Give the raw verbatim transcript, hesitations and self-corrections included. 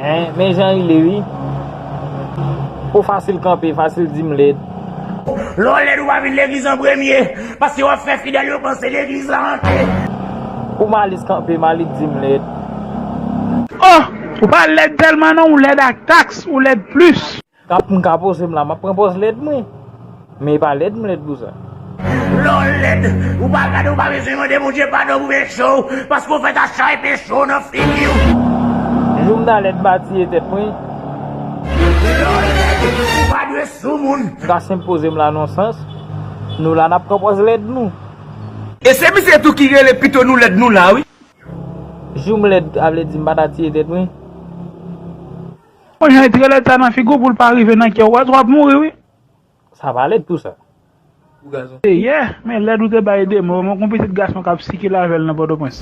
Hein, men jan li ye wi. Ou fasil kanpe, fasil di m lèd. Lè w lèd ou pa vin legliz an premye, paske w ap fè fidèl yo panse legliz la anke. Ou malis kanpe, malis di m lèd. Oh, ou pa lèd tèlman non, ou lèd ak taks, ou lèd plis. Kap m ka poze m la, m ap pran pòz lèd mwen. Men e pa lèd m lèd pou sa. Lè w lèd, ou pa gade, ou pa bezwen mande Bondye padon pou peche w, paske w fèk ap chay peche w nan figi w. Jou m ta lèd m pa tiye tèt mwen. Lè w lèd, ou pa dwe sou moun. M ka senp poze m la nan sans. Nou la n ap pran pòz lèd nou. E se misye tou ki rele pito nou lèd nou la wi. Jou m lèd, a vle di m pa ta tiye tèt mwen. Bon, jan li trè lèd sa nan figi w pou l pa rive nan kè w, w ap mouri wi. Sa pa lèd tou sa. Pou gason. Se yè, men lèd ou te bay de mo, mwen gon pitit gason k ap sikile avè l nan Pòtoprens.